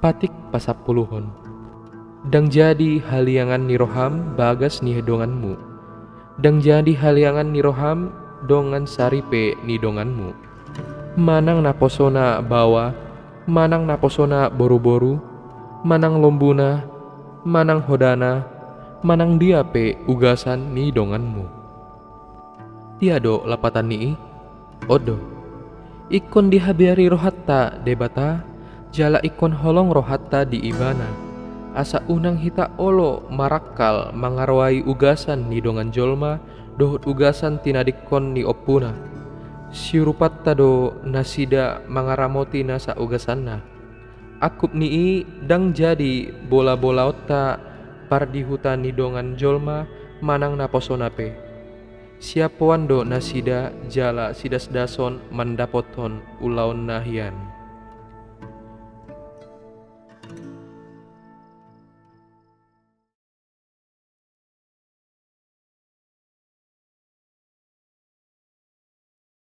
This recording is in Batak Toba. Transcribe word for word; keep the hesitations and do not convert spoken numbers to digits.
Patik pasampuluhon. Ndang jadi haliangan ni roham bagas ni donganmu. Ndang jadi haliangan ni roham dongan saripe ni donganmu. Manang naposona baoa, manang naposona boruboru, manang lombuna, manang hodana, manang dia pe ugasan ni donganmu. Dia do lapatan ni i? On do. Ingkon dihabiari rohanta Debata, jala ingkon holong rohanta di Ibana, asa unang hita olo marangkal mangaroai ugasan ni dongan jolma dohot ugasan tinadingkon ni ompuna. Siurupanta do nasida mangaramoti nasa ugasanna. Angkup ni i ndang jadi bolabolaonta pardihuta ni dongan jolma manang naposona pe. Siapoan do nasida jala sidasdason mandapothon ulaonna hian.